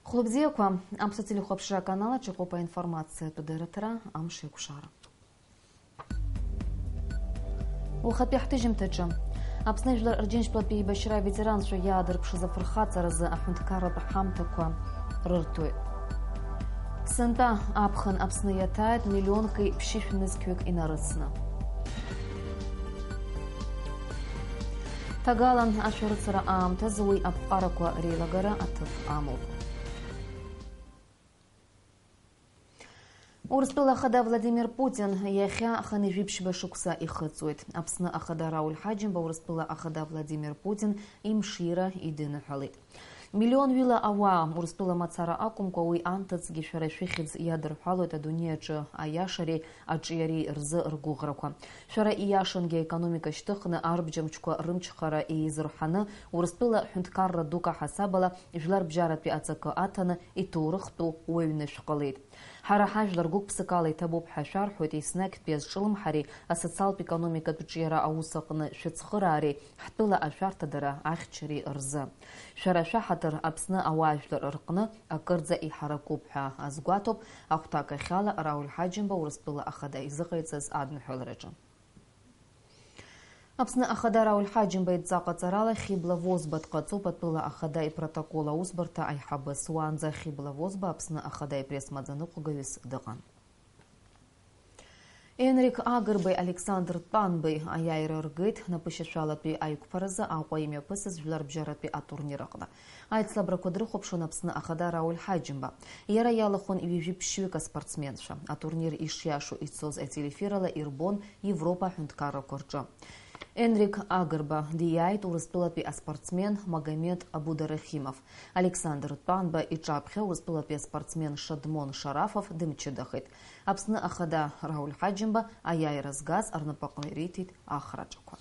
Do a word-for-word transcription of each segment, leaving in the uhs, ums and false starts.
Хәлыбзиақәа, Аԥсуа телехәаԥшра аканал аҿы иҟоуп аинформациатә дырраҭара, амш еиқәшара. Уахатәи ҳҭыжьымҭаҿы. Аԥсны Жәлар Рџьынџьтәылатә еибашьра аветеранцәа иаадырԥшыз афырхаҵаразы аҳәынҭқарратә ҳамҭақәа рырҭоит. Сынтәа аԥхын Аԥсны иаҭааит миллионки ԥшьышә нызқьҩык инарыцны. Ҭагалан ашәарыцара аамҭазы уи аԥҟарақәа реилагара аҭыԥ амоуп. Урыстәыла ахада Владимир Путин иахьа хынҩажәи ԥшьба шықәса ихыҵуеит. Аԥсны ахада Рауль Ҳаџьымба Урыстәыла ахада Владимир Путин имшира идиныҳәалеит. Миллион ҩыла ауаа, Урыстәыла мацара акәымкәа, уи анҭыҵгьы шәара шәыхьӡ иадырҳәалоит адунеи аҿы аиашареи аҿиареи рзы ргәыӷрақәа. Шәара ииашангьы аекономика шьҭыхны, арбџьамчқәа рымчхара еизырҳаны, Урыстәыла ҳәынҭқарра дук аҳасабала, жәларбжьаратәи аҵакы аҭаны, иҭоурыхтәу уаҩны шәҟалеит. Ҳара ҳажәлар гәык-ԥсыкала иҭабуп ҳәа шәарҳәоит, еснагьтәи азҿлымҳареи асоциалтә-економикатә ҿиара аус аҟны шәыцхыраареи ҳтәыла ашәарҭадара ахьчареи рзы. Шәара шәаҳаҭыр Аԥсны ауаажәлар рҟны акырӡа иҳаракуп ҳәа азгәаҭоуп ахәҭакахьала Рауль Ҳаџьымба Урыстәыла ахада изыҟаиҵаз адныҳәалараҿы. Аԥсны ахада Рауль Ҳаџьымба идҵа ҟаҵарала Хьыбла Возба дҟаҵоуп атәыла ахада ипротокол аусбарҭа аиҳабыс. Уаанӡа Хьыбла Возба Аԥсны ахада ипресс-маӡаныҟәгаҩыс дыҟан. Енрик Агрбеи Александр Тәанбеи аиааира ргеит напышьашәалатәи аиқәԥаразы Аҟәа имҩаԥысыз жәларбжьаратәи атурнир аҟны. Аицлабрақәа дрыхәаԥшуан Аԥсны ахада Рауль Ҳаџьымба. Иара иалахәын ҩажәи ԥшьҩык аспортсменцәа. Атурнир ишиашоу ицоз ателефирала ирбон Европа аҳәынҭқаррақәа рҿы. Енрик Агрба диааит Урыстәылатәи аспортсмен Магомед Абударахимов. Александр Тәанба иҿаԥхьа Урыстәылатәи аспортсмен Шадмон Шарафов дымчыдахеит. Аԥсны ахада Рауль Ҳаџьымба аиааира згаз рнапаҟны ириҭеит ахраҿақәа.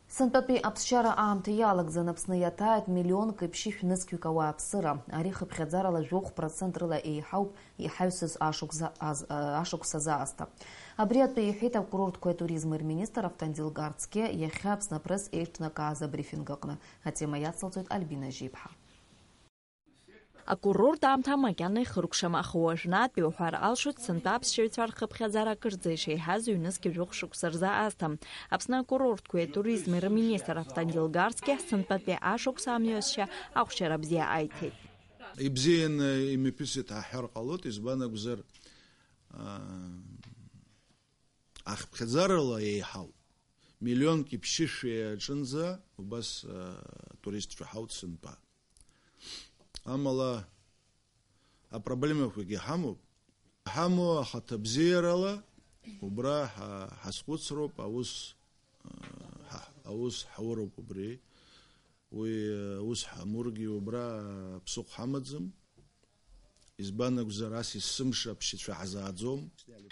Сынтәатәи аԥсшьара аамҭа иалагӡан Аԥсны иаҭааит миллионк ԥшьышә нызқьҩык ауааԥсыра. Ари хыԥхьаӡарала жәохә процент рыла еиҳауп иҳаҩсыз ашықәса аз-, ашықәсазы аасҭа. Абри атәы иҳәеит акурортқәеи атуризми рминистр Автандил Гарцкиа иахьа Аԥсны Апресс еиҿнакааз абрифинг аҟны. Атема иацылҵоит Альбина Жьиԥҳа. Акурорт аамҭа макьана ихыркәшам, аха уажәнатәи уҳәар алшоит, сынтәа аԥсшьаҩцәа рхыԥхьаӡара акырӡа ишеиҳаз ҩнызқьи жәохә шықәса рзы аасҭа. Аԥсны акурортқәеи атуризми рминистр Автандил Гарцкиа сынтәатәи ашықәс амҩасшьа ахәшьара бзиа аиҭеит. Ибзианы имҩаԥысит ҳәа ҳҳәар ҟалоит, избан акәзар, аа, ахыԥхьаӡарала еиҳауп. Миллионки ԥшьышәи аҿынӡа убас, аа, туристцәа ҳауит сынтәа. Амала апроблемақәагьы ҳамоуп. Ҳамоу ахаҭабзиарала убра ҳа-, ҳазхәыцроуп аус, ҳа-, аус ҳауроуп убри. Уи, аус ҳамургьы убра ԥсыхәа ҳамаӡам. Избан акәзар, ас есымша аԥсшьацәа ҳзааӡом.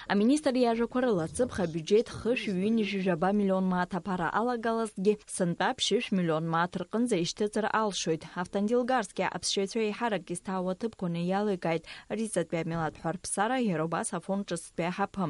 Аминистр иажәақәа рыла, ацыԥх абиуџьеҭ хышә ҩынҩажәи жәаба миллион мааҭ аԥара алагалазҭгьы, сынтәа ԥшьышә миллион мааҭ рҟынӡа ишьҭыҵыр алшоит. Автандил Гарцкиа аԥсшьаҩцәа еиҳарак изҭаау аҭыԥқәаны иаликааит Риҵатәи амилаҭ ҳәарԥсара, иара убас афонд ҿыцтәи аҳаԥы.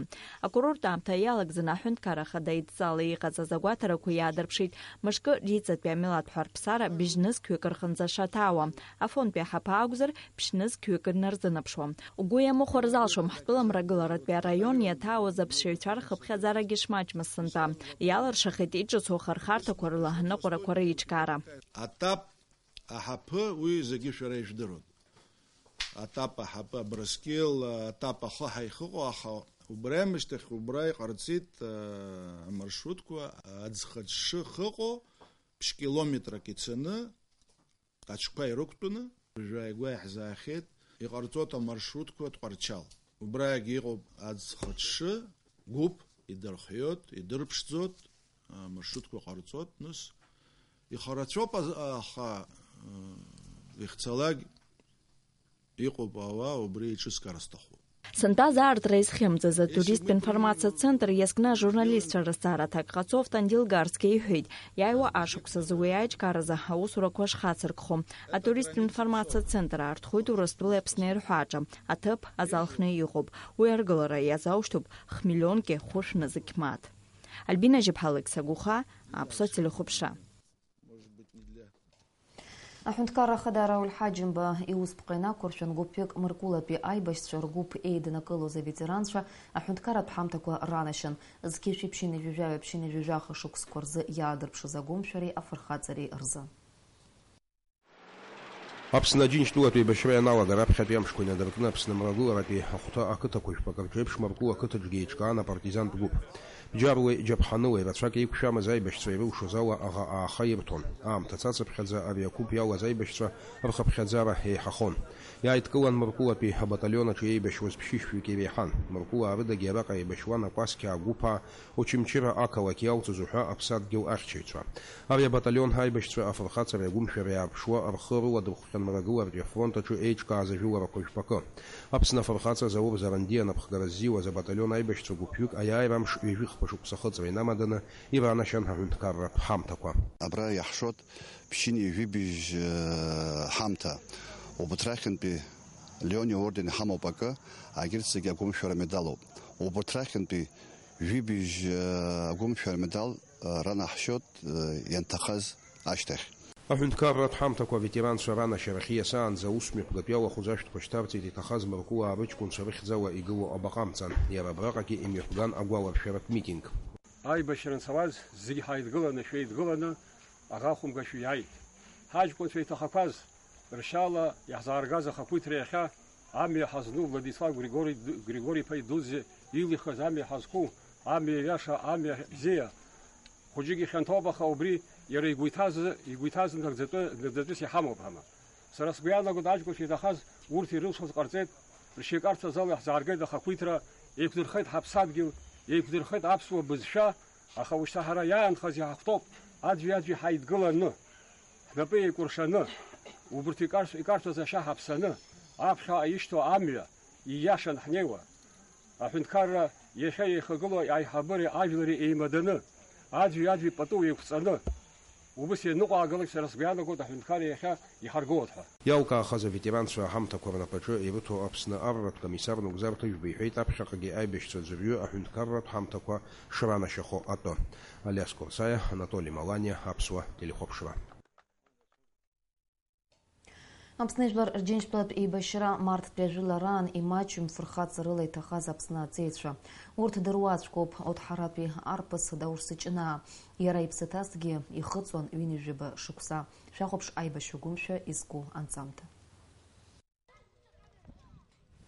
Акурорт аамҭа иалагӡаны аҳәынҭқарра ахада идҵала иҟаҵаз агәаҭарақәа иаадырԥшит мышкы Риҵатәи амилаҭ ҳәарԥсара быжь нызқьҩык рҟынӡа шаҭаауа. Афондтәи аҳаԥы акәзар, ԥшь нызқьҩык инарзынаԥшуа. Угәы иамыхәар залшом, ҳтәыла мрагыларатәи араион иаҭаауаз аԥсшьаҩцәа рхыԥхьаӡарагьы шмаҷмыз сынтәа. Иалыршахеит иҿыцу ахырхарҭақәа рыла аныҟәарақәа реиҿкаара. Атап аҳаԥы, уи зегьы шәара ижәдыруан. Атап аҳаԥы, абрыскьыл, атап ахы ҳаихыҟоу, аха убра амышьҭахь убра иҟарҵеит, а, амаршрутқәа, аӡхыҽшы хыҟоу, ԥшь километрак ицаны, аҽқәа ирықәтәаны, уажәы ааигәа иаҳзаахьеит, иҟарҵоит амаршрутқәа Тҟәарчал. Убраагьы иҟоуп аӡхыҽшы, гәыԥ, идырхиоит, идырԥшӡоит, амаршрутқәа ҟарҵоит, нас ихарацәоуп, аз-, аха, э, ихцалак иҟоуп ауаа, убри еиҿыскаар сҭахуп. Сынтәа азаартра изхьымӡаз атуристтә информациа центр иазкны ажурналистцәа рызҵаара аҭак ҟаҵо Автандил Гарцкиа иҳәеит, иааиуа ашықәсазы уи аиҿкааразы аусурақәа шхацыркхо. Атуристтә информациа центр аартхоит Урыстәылеи Аԥсни рҳәааҿы, аҭыԥ азал хны иҟоуп. Уи аргылара иазаушьҭуп хмиллионки хәышә нызқь мааҭ. Альбина Жьыԥҳа, Алықьса Гәыхаа, Аԥсуа телехәаԥшра. Аҳәынҭқарра Ахада Рауль Ҳаџьымба иусԥҟа инақәыршәан, гәыԥҩык Мыркәылатәи аибашьцәа ргәыԥ еиднакылоз аветеранцәа аҳәынҭқарратә ҳамҭақәа ранашьан, зқьи жәшәи ԥшьынҩажәи жәаҩа, ԥшьынҩажәи жәаха шықәсқәа рзы иаадырԥшыз агәымшәареи афырхаҵареи рзы. Аԥсны Аџьынџьтәылатә еибашьра ианалага раԥхьатәи амшқәа инадыркны Аԥсны мрагыларатәи ахәҭа ақыҭақәа жәпак рҿы еиԥш Мыркәыла ақыҭаҿгьы еиҿкаан апартизантә гәыԥ. Бџьаруеи џьаԥҳануеи рацәак еиқәшәамыз аибашьцәа ирылшоз ала аӷа ааха ирҭон. Аамҭа цацыԥхьаӡа ари ақәыԥ иалаз аибашьцәа рхыԥхьаӡара еиҳахон. Иааидкылан Мыркәылатәи абаталион аҿы еибашьуаз ԥшьышәҩык иреиҳан. Мыркәылаа рыдагьы араҟа еибашьуан акәасқьа агәыԥаа, Очамчыра ақалақь иалҵыз уҳәа аԥсадгьыл ахьчаҩцәа. Ари абаталион аибашьцәа афырхаҵареи агәымшәареи аарԥшуа рхы рыладырхәхьан Мрагыларатәи афронт аҿы еиҿкааз ажәыларақәа жәпакы. Аԥсны афырхаҵа Заур Зарандиа анапхгара ззиуаз абаталион аибашьцәа гәыԥҩык аиааира амш ҩажәи хԥа шықәса ахыҵра инамаданы иранашьан аҳәынҭқарратә ҳамҭақәа. Абра иаҳшоит ԥшьынҩажәи жәибжь, э, ҳамҭа. Убарҭ рахьынтәи Леони орден иҳамоуп акы, агьырҭ зегьы агәымшәара медалоуп. Убарҭ рахьынтәи жәибжь, э, агәымшәара медал, э, ранаҳшьоит, э, ианҭахаз ашьҭахь. Аҳәынҭқарратә ҳамҭақәа аветеранцәа ранашьарахь ииасаанӡа аусмҩаԥгатә иалахәыз ашәҭқәа шьҭарҵеит иҭахаз Мыркәылаа рыҷкәынцәа рыхьӡала игылоу абаҟа амҵан. Иара абраҟагьы имҩаԥган агәаларшәаратә митинг. Аибашьра анцалаз, зегь ҳаидгыланы, шәеидгыланы, аӷа хәымга шәиааит. Ҳаҷкәынцәа иҭахақәаз, ршьала иаҳзааргаз ахақәиҭра иахьа, амҩа ҳазну Владислав Григори-, Григори-иԥа идуӡӡа илихыз амҩа ҳазқәу, амҩа иаша, амҩа бзиа, хәыҷык ихьанҭоуп, аха убри иара игәы иҭаз, игәы иҭаз нагӡатәы, нагӡатәыс иҳамоуп ҳама. Сара сгәы иаанагоит, аҷкәынцәа иҭахаз урҭ ирылшоз ҟарҵеит, ршьакарҭа азал иаҳзааргеит ахақәиҭра, еиқәдырхеит ҳаԥсадгьыл, еиқәдырхеит аԥсуа бызшәа, аха ушьҭа ҳара иаанхаз иҳахәҭоуп, аӡәи-аӡәи ҳаидгыланы, ҳнапы еикәыршаны, убырҭ икаршә-, икаршәыз ашьа ҳаԥсаны, аԥхьаҟа ишьҭоу амҩа ииашан ҳнеиуа. Аҳәынҭқарра иахьа еихагылоу аиҳабыреи ажәлари еимаданы, аӡәи-аӡәи пату еиқәҵаны, убыс ианыҟәаагалак, сара сгәы иаанагоит, аҳәынҭқарра иахьа иҳаргылоит ҳәа. Иалкаахаз аветеранцәа аҳамҭақәа рнапаҿы ирыҭо Аԥсны арратә комиссар Нугзар Ҭыжәба иҳәеит аԥхьаҟагьы аибашьцәа аӡәырҩы аҳәынҭқарратә ҳамҭақәа шранашьахо атәы. Алиас Курсаиа, Анатоли Маланиа, Аԥсуа телехәаԥшра. Аԥсны Жәлар Рџьынџьтәылатә еибашьра марттәи ажәылараан имаҷҩым фырхаҵарыла иҭахаз Аԥсны аҵеицәа. Урҭ дыруаӡәкуп, Оҭҳаратәи арԥыс Даур Сыҷынаа. Иара иԥсы ҭазҭгьы ихыҵуан ҩынҩажәаба шықәса. Шәахәаԥш аибашьҩы гәымшәа изку анҵамҭа.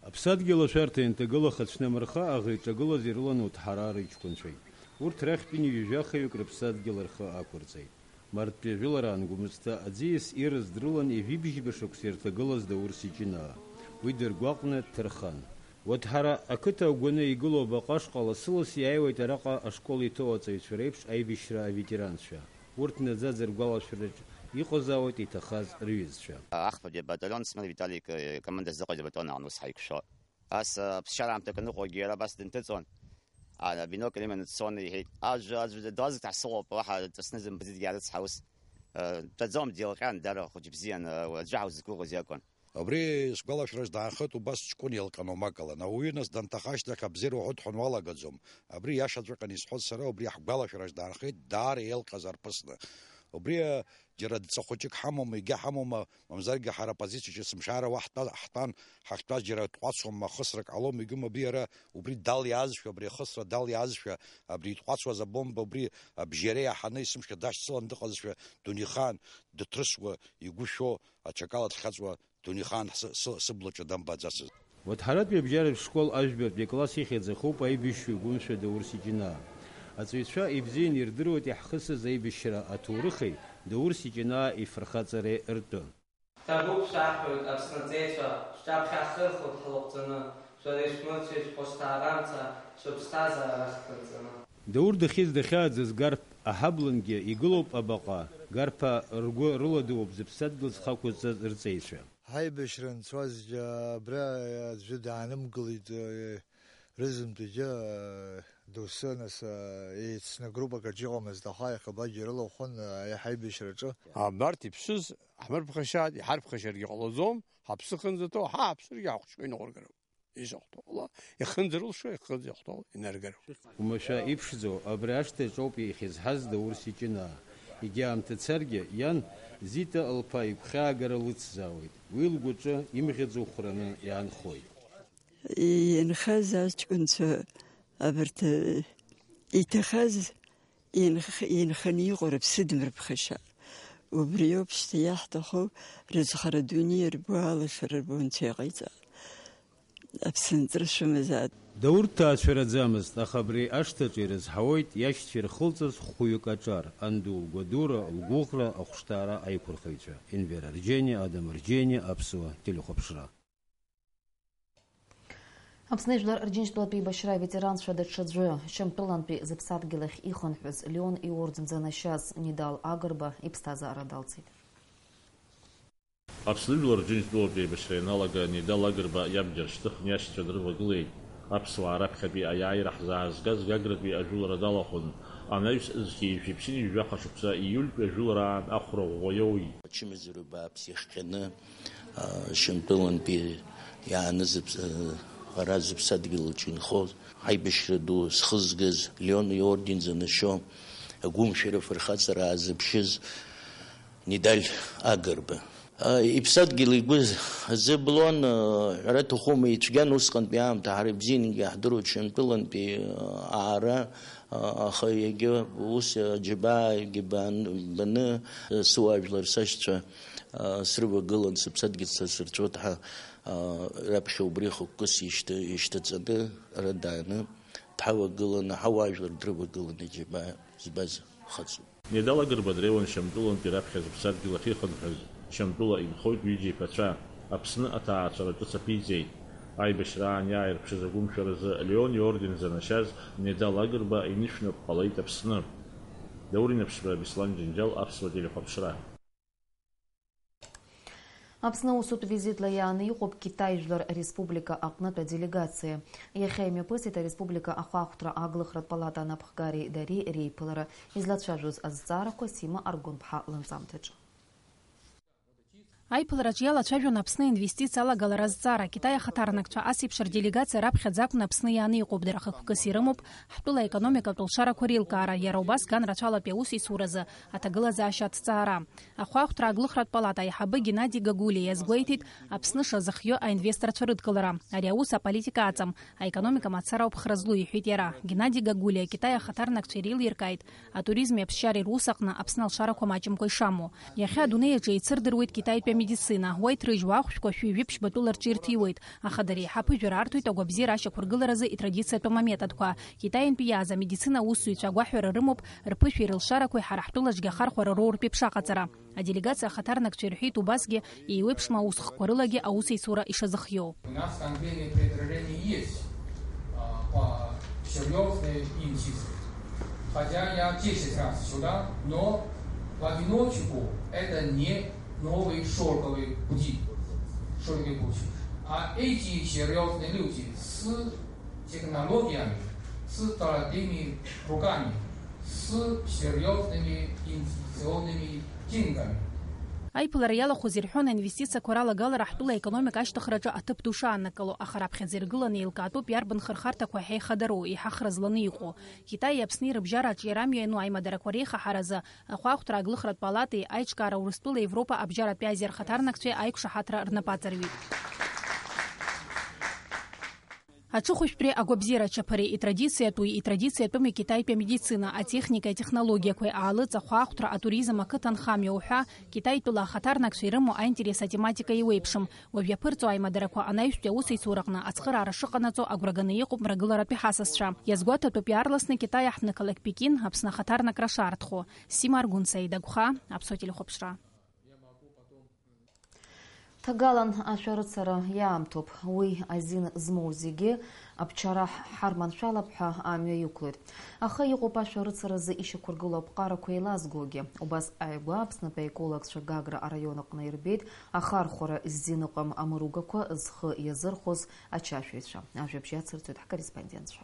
Аԥсадгьыл ашәарҭа ианҭагылах, ацәнамырха аӷа иҿагылаз ирылан Оҭҳараа рыҷкәынцәеит. Урҭ рахьтә ҩынҩажәи жәахаҩык рыԥсадгьыл рхы ақәырҵеит. Марттәи ажәылараан Гәымсҭа аӡиас ирыз дрылан ҩажәи бжьба шықәса ирҭагылаз Даур Сиҷынаа. Уи дыргәаҟны дҭырхан. Уаҭҳара ақыҭа агәаны игылоу абаҟа ашҟа лассы-ласс иааиуеит араҟа ашкол иҭоу аҵаҩцәа реиԥш аибашьра аветеранцәа. Урҭ наӡаӡа ргәалашәараҿ иҟазаауеит иҭахаз рҩызцәа. Ахԥатәи абаталион Смыр Витали икоманда зыҟаз абаталион аҟны ус ҳаиқәшәо. Ас, а, ԥсшьара аамҭак аныҟоугьы иара абас дынҭыҵуан. А, бинокль иманы дцон, иҳәеит, аӡәы, аӡәы дазыҭ ҳасыҟоуп, уаҳа ҵысны зымбаӡеит иаарыцҳаус. Э, дтәаӡом, деилҟьан, дара хәыҷ бзиан, э, аӡәы ҳаузықәыӷәӷәаз иакәын. Абри сгәалашәараҿ даанхеит, убас ҷкәын еилҟьан умакалан. Ауаҩы нас данҭаха ашьҭахь абзиара уҳәоит ҳәа уалагаӡом. Абри иашаҵәҟьаны исҳәоит сара, убри ҳгәалашәараҿ даанхеит, даара еилҟьаз арԥысны. Убри, э, џьара дҵа хәыҷык ҳамоума, егьа ҳамоума, мамзаргьы ҳара апозициаҿы есымшаара уа ҳтәа-, ҳтәан, ҳахьтәаз џьара дҟәацуама, хысрак ҟалом, егьума абри иара убри далиаазшәа, абри ахысра далиаазшәа, абри итҟәацуаз абомба убри абжьара иаҳаны есымша дашьцылан дыҟазшәа, дунеихаан дыҭрысуа, игәы шәо, аҽакала дхьаҵуа, дунеихаан сы-, сы-, сыблаҿы дамбаӡацызт. Уаҭҳаратәи абжьаратә школ ажәбатәи акласс ихьӡ ахоуп аибашьҩы гәымшәа Даур Сиҷынаа. Аҵаҩцәа ибзианы ирдыруеит иаҳхысыз аибашьра аҭоурыхи Даур Сиҷынаа ифырхаҵареи ртәы. Ҭабуп шәаҳҳәоит, Аԥсны аҵеицәа, шәҿаԥхьа ҳхы рхәоит ҳлаҟәӡаны, шәара ишәмырцәеит шәхәышҭаарамца, шәыԥсҭазаара рахь дынҵаны. Даур дахьиз дахьааӡаз Гарԥ аҳаблангьы игылоуп абаҟа, Гарԥаа ргәы рыладууп зыԥсадгьыл зхы ақәызҵаз рҵеицәа. Ҳаибашьра анцоз џьа абра аӡәы даанымгылеит, э, рызынтәи џьа, э, доусы, нас, э, еицны группак аҿы иҟамызт, аха иахьабаџьар рылахәын, э, ҳаибашьраҿы. Абарҭ иԥшыз ҳмырԥхашьааит, иҳарԥхашьаргьы ҟалаӡом, ҳаԥсы хынӡаҭоу, ҳа ҳаԥсыргьы ҳахәыҷқәа иныҟәыргароуп. Ишахәҭоу ала, ихынӡарылшо, ихынӡахәҭоу инаргароуп. Умашәа иԥшӡоу абри ашҭаҿоуп ихьызҳаз Даур Сиҷынаа. Егьа аамҭа царгьы, иан Зита лԥа игәхьаагара лыцзаауеит. Уи лгәаҿы имӷьаӡо хәраны иаанхоит. Инхаз аҷкәынцәа абарҭ, э, иҭахаз инх-, инханы иҟоу рыԥсы дмырԥхашьа. Убриоуп шьҭа иаҳҭаху, рызхара дунеи ргәы алашара рбо анцәа иҟаиҵа. Аԥсынҵры шәымазаат. Даур дҭаацәараӡамызт, аха абри ашҭаҿы ирызҳауеит иашьцәа ирхылҵыз хәҩык аҿар, анду лгәадура, лгәыӷра, ахәшҭаара аиқәырхаҩцәа. Енвер Арџьениа, Адам Арџьениа, Аԥсуа телехәаԥшра. Аԥсны жәлар Рџьынџьтәылатә еибашьра аветеранцәа даҽаӡәы, Шьамтәылантәи зыԥсадгьыл ахь ихынҳәыз Леон иорден занашьаз Нидал Агрба иԥсҭазаара далҵит. Аԥсны жәлар Рџьынџьтәылатә еибашьра ианалага, Нидал Агрба иабџьар шьҭыхны иашьцәа дрывагылеит. Аԥсуаа раԥхьатәи аиааира ҳзаазгаз Гагратәи ажәылара далахәын. Анаҩс зқьи жәшәи ԥшьынҩажәи жәаха шықәса ииультәи ажәылараан ахәра ӷәӷәа иоуит. Ачымазара бааԥс иахҟьаны, а, Шьамтәылантәи иааны зыԥс-, а, ара зыԥсадгьыл аҿы инхоз аибашьра ду зхызгаз, Леон иорден занашьо, агәымшәара афырхаҵара аазыԥшыз Нидал Агрба. А, иԥсадгьыл игәы азыблон, а, ҳәара аҭахума, ицәгьан усҟантәи аамҭа, ҳара ибзиангьы иаҳдыруеит Шьамтәылантәи, а, аара, а, аха иагьа ус аџьабаагьы бан-, баны, а, сыуаажәлар сашьцәа, а, срывагылан, сыԥсадгьыл са сырҵәоит ҳәа, а, раԥхьа убри хықәкыс ишьҭы-, ишьҭаҵаны, ара дааны дҳавагыланы, ҳауаажәлар дрывагыланы аџьабаа збаз хаҵоуп. Нидал Агрба дреиуан Шьамтәылантәи раԥхьа зыԥсадгьыл ахьихынҳәыз, Шьамтәыла инхоит ҩыџьа иԥацәа, Аԥсны аҭаацәара ҿыц аԥиҵеит. Аибашьраан иааирԥшыз агәымшәаразы Леон иорден занашьаз Нидал Агрба инышәнапы ҟалеит Аԥсны. Даур Инаԥшьба, Беслан Џьынџьал, Аԥсуа телехәаԥшра. Аԥсны усутә визитла иааны иҟоуп Китай Жәлар Республика аҟнытә аделегациа. Иахьа имҩаԥысит ареспублика ахәаахәҭра аглыхратә палата анапхгареи дареи реиԥылара. Излацәажәоз азҵаарақәа Сима Аргәынԥҳа лынҵамҭаҿы. Аиԥылараҿ иалацәажәон Аԥсны аинвестициа алагалара азҵаара. Китай ахаҭарнакцәа ас еиԥш рделегациа раԥхьаӡа акәны Аԥсны иааны иҟоуп, дара хықәкыс ирымоуп ҳтәыла аекономикатә лшарақәа реилкаара, иара убас ганрацәалатәи аусеицуразы аҭагылазаашьа аҭҵаара. Ахәаахәҭра аглыхратә палата аиҳабы Геннади Гагулиа иазгәеиҭеит Аԥсны шазыхио аинвесторцәа рыдкылара. Ари аус аполитика аҵам, аекономика мацара ауп хра злоу, иҳәеит иара. Геннади Гагулиа Китай ахаҭарнакцәа иреилиркааит атуризми аԥсшьареи рус аҟны Аԥсны алшарақәа маҷымкәа ишамоу. Иахьа адунеи аҿы еицырдыруеит Китаитәи амедицина. Уа иҭрыжьуа ахәшәқәа шәи жәиԥшьба тәыларҿы ирҭиуеит, аха дара еиҳа аԥыжәара арҭоит агәабзиара ашьақәыргыларазы итрадициатәым аметодқәа. Китаиантәи иааз амедицина аусзуҩцәа агәаҳәара рымоуп, рԥышәеи рылшарақәеи ҳара ҳтәылаҿгьы ахархәара роуртә еиԥш аҟаҵара. Аделегациа ахаҭарнакцәа ирҳәеит убасгьы, еиуеиԥшым аусхқәа рылагьы аусеицура ишазыхиоу. У нас конкретные предложения есть, а, по серьёзные инвестиции. Хотя я десять раз сюда, но в одиночку это не новые шёлковые пути, шёлковые пути. А эти серьёзные люди с технологиями, с золотыми руками, с серьёзными инвестиционными деньгами. Аиԥылара иалахәыз ирҳәон аинвестициақәа ралагалара ҳтәыла аекономика ашьҭыхраҿы аҭыԥ ду шааннакыло, аха раԥхьаӡа иргыланы еилкаатәуп иарбан хырхарҭақәа ҳаихадароу, еиҳа хра зланы иҟоу. Китаии Аԥсни рыбжьара аҿиарамҩа иану аимадарақәа реихаҳаразы ахәаахәҭра аглыхратә палатеи аиҿкаара Урыстәылеи Европа абжьаратәи Азиа рхаҭарнакцәеи аиқәшаҳаҭра рнапаҵарҩит. Аҽыхәышәтәреи агәабзиара ачаԥареи, итрадициатәуи, итрадициатәыми Китаитәи амедицина, атехникеи атехнологиақәеи, аалыҵ, ахәаахәҭра, атуризм, ақыҭанхамҩа уҳәа, Китаитәыла ахаҭарнакцәа ирымоу аинтерес атематика еиуеиԥшым. Уажә иаԥырҵо аимадаратәқәа анаҩстәи аусеицураҟны ацхыраара шыҟанаҵо агәраганы иҟоуп мрагыларатәи ҳасасцәа. Иазгәаҭатәуп иаарласны Китаи аҳҭнықалақь Пекин Аԥсны ахаҭарнакра шаарҭаху. Сима Аргәын, Саид Агәхаа, Аԥсуа телехәаԥшра. Ҭагалан ашәарыцара иаамҭоуп. Уи азин змоу зегьы абчара ҳарманшәалап ҳәа амҩа иқәлоит. Аха иҟоуп ашәарыцаразы ишьақәыргылоу аԥҟарақәа еилазгогьы. Убас ааигәа Аԥснытәи аекологцәа Гагра араион аҟны ирбеит ахархәара ззин ыҟам амыругақәа зхы иазырхәоз ачашәаҩцәа. Ажәабжь ацырҵоит ҳкорреспондентцәа.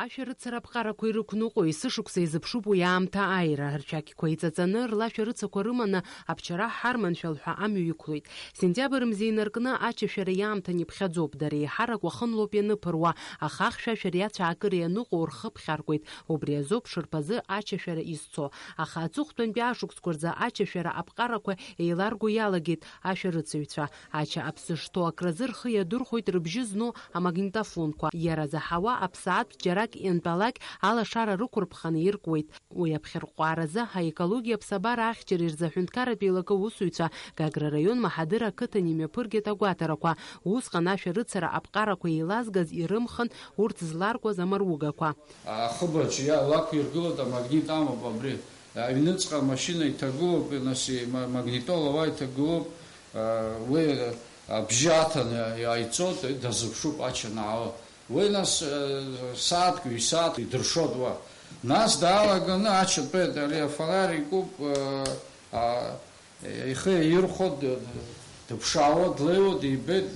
Ашәарыцара аԥҟарақәа ирықәныҟәо есышықәса иазыԥшуп уи аамҭа ааира. Рчақьқәа иҵаҵаны, рлашәарыцақәа рыманы, Апчараҳ ҳарманшәал ҳәа амҩа иқәлоит. Сентиабр мза инаркны ачашәара иаамҭа иԥхьаӡоуп. Дара еиҳарак уахынлоуп ианыԥыруа, аха ахьшәашәара иацәаакыра ианыҟоу рхы ԥхьаркуеит. Убри азоуп шарԥазы ачашәара изцо. Аха аҵыхәтәантәи ашықәсқәа рзы ачашәара аԥҟарақәа еиларго иалагеит ашәарыцаҩцәа. Ача аԥсы шҭоу акразы рхы иадырхәоит рыбжьы зну амагнитофонқәа. Иара заҳауа аԥсаатә џьарак иантәалак алашара рықәырԥханы иркуеит. Уи аԥхьырҟәааразы аекологиа аԥсабара ахьчара рзы аҳәынҭқарратә еилакы аусзуҩцәа Гагра раион Маҳадыр ақыҭан имҩаԥыргеит агәаҭарақәа. Усҟан ашәарыцара аԥҟарақәа еилазгаз ирымхын урҭ зларкуаз амаругақәа. Ахыбаҿ иа-, лақәиргылоит, амагнит амоуп абри. Аҩныҵҟа амашьына иҭагылоуп, нас и-, ма-, магнитола уа иҭагылоуп, а, уи абжьы аҭаны иааиҵоит, дазыԥшуп ачанаала. Уи нас, э, сааҭк, ҩ-сааҭк идыршоит уа. Нас даалаганы ача тәеит, ари афонар икуп, э, а, ихы иаирхәо, д-, дыԥшаауа, длеиуа, дибеит,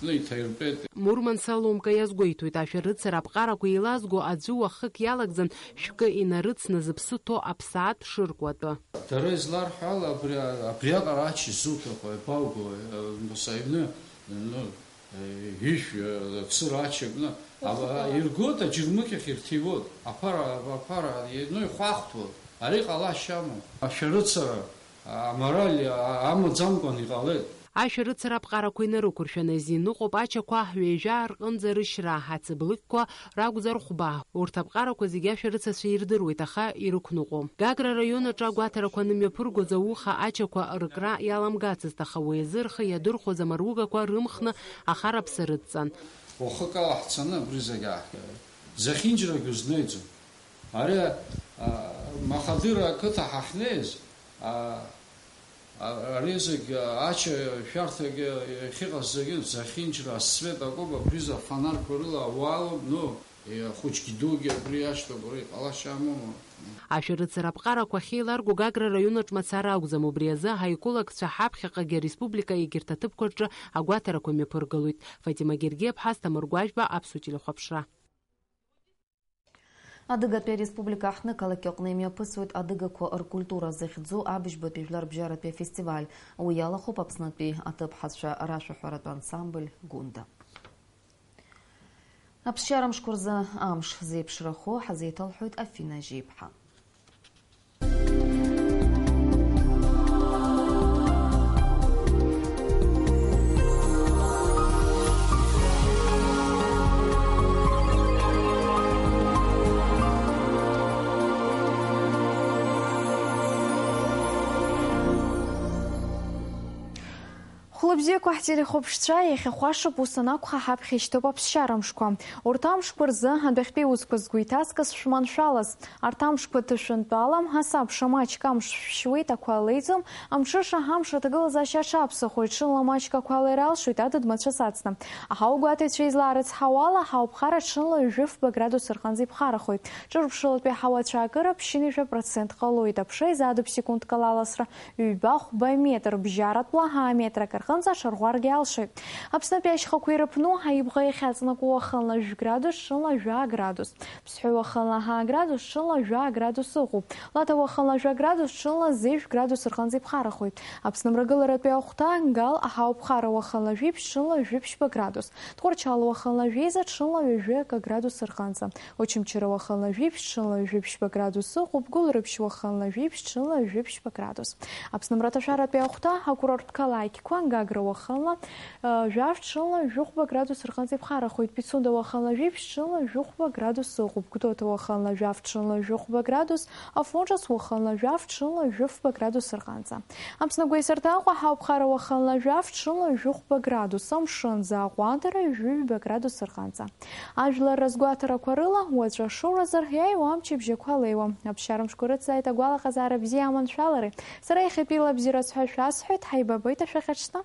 ну, иҭаиртәеит. Мурман Саломка иазгәеиҭоит, ашәарыцара аԥҟарақәа еилазго аӡәы уахык иалагӡан шәкы инарыцны зыԥсы ҭоу аԥсаатә шыркуа атәы. Дара изларҳәо ала, абри, абриаҟара ача изуҭаху, иабауго, э, нас аҩны, ну, э, ишә, э, цыра ача кны, ала иргоит, аџьармыкьахь ирҭиуоит, аԥара, аԥара, ну, ихәахәҭуеит, ари ҟалашьа амоуп. Ашәарыцара, амораль, а-, амаӡамкәан иҟалеит. Ашәарыцара аԥҟарақәа инарықәыршәаны, изиныҟәоуп ачақәа ҩажәа рҟынӡа рышьра, ацыблыкьқәа ракәзар хәба. Урҭ аԥҟарақәа зегьы ашәарыцацәа ирдыруеит, аха ирықәныҟәом. Гагра араион аҿы агәаҭарақәа анымҩаԥыргоз ауха ачақәа ркра иаламгацызт, аха уи азы рхы иадырхәоз амаругақәа рымхны ахараԥса рыдҵан. Уахык ала ҳцаны абри зегь ааҳгеит. Зехьынџьарагь узнеиӡом. Ари, а, Маҳадыр ақыҭа ҳахьнеиз, а, а, ари зегь, а, ача шәарҭагьы иахьыҟаз зегьы зехьынџьара асвет акоуп, абри за фонарқәа рыла ауаалоуп, ну, и-, ахәыҷгьы дугьы абри иашьҭоуп, уара иҟалашьа амоума? Ашәарыцара аԥҟарақәа ахьеиларго Гагра араион аҿы мацара акәӡам, убри азы ҳаекологцәа ҳаԥхьаҟагьы ареспублика егьырҭ аҭыԥқәа рҿы агәаҭарақәа мҩаԥыргалоит. Фатима Гергиаԥҳа, Асҭамыр Гәажәба, Аԥсуа телехәаԥшра. Адыгатәи ареспублика аҳҭнықалақь аҟны имҩаԥысуеит адыгақәа ркультура зыхьӡу абыжьбатәи жәларбжьаратәи афестиваль. Уи иалахәуп Аԥснытәи аҭыԥҳацәа рашәаҳәаратә ансамбль Гәында. Аԥсшьара мшқәа рзы амш зеиԥшрахо ҳазеиҭалҳәоит Афина Жьеиԥҳа. Хәлыбзиақәа ҳтелехәаԥшцәа, иахьа хәашоуп, ус анакәха, ҳаԥхьа ишьҭоуп аԥсшьара мшқәа. Урҭ амшқәа рзы адәахьтәи аусқәа згәы иҭаскыз шәманшәалаз. Арҭ амшқәа ҭышәынтәалам, ҳасабша маҷк амш шәшьуеит, ақәа леиӡом, амҽыша ҳамш аҭагылазаашьа аҽаԥсахуеит, ҽынла маҷк ақәа леира алшоит, адыд мацәыс ацны. Аҳауагәаҭаҩцәа излаарыцҳауала, аҳауаԥхара ҽынла ҩажәи фба градус рҟынӡа иԥхарахоит. Ҿырԥшылатәи аҳауа ацәаакыра ԥшьынҩажәа процент ҟалоит, аԥша изаадуп секундк ала аласра ҩба-хәба метр, бжьаратәла ҳа метрак рҟынӡа аҽарӷәӷәаргьы алшоит. Аԥснытәи ашьхақәа ирыԥну, аибӷа иахьаҵанакуа уахынла жәградус, ҽынла жәа градус. Ԥсҳәы уахынла ҳа градус, ҽынла жәа градус ыҟоуп. Лаҭа уахынла жәа градус, ҽынла зежә градус рҟынӡа иԥхарахоит. Аԥсны мрагыларатәи ахәҭа Гал аҳауаԥхара уахынла жәиԥшь, ҽынла жәиԥшьба градус. Тҟәарчал уахынла жәеиза, ҽынла ҩажәи акы градус рҟынӡа. Очамчыра уахынла жәиԥшь, ҽынла ҩажәи ԥшьба градус ыҟоуп, Гәылрыԥшь уахынла жәиԥшь, ҽынла ҩажәи ԥшьба градус. Аԥсны мраҭашәаратәи ахәҭа, акурорттә қалақьқәа, Гагра уахынла, ы, жәаф, ҽынла ҩажәи хәба градус рҟынӡа иԥхарахоит, Пицунда уахынла жәиԥшь, ҽынла ҩажәи хәба градус ыҟоуп, Гәдоуҭа уахынла жәаф, ҽынла ҩажәи хәба градус, Афон Ҿыц уахынла жәаф, ҽынла ҩажәи фба градус рҟынӡа. Аԥсны агәеисырҭа Аҟәа ҳауаԥхара уахынла жәаф, ҽынла ҩажәи хәба градус, амшын аӡы аҟәандара ҩажәи ҩба градус рҟынӡа. Ажәлар разгәаҭарақәа рыла, уаҵәы ашоуразы иааиуа амчыбжьақәа леиуам. Аԥсшьара мшқәа рыцзааит агәалаҟазаара бзиа аманшәалареи. Сара иахьатәи лабзиараз ҳәа шәасҳәоит, ҳаибабеит ашәахьаҽны.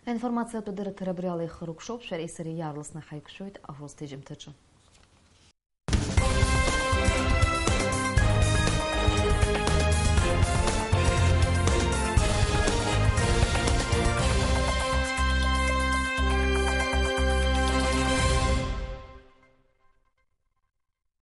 Аинформациатә адырраҭара абри ала ихыркәшоуп, шәареи сареи иаарласны ҳаиқәшәоит аҳәозҭыжьымҭаҿы.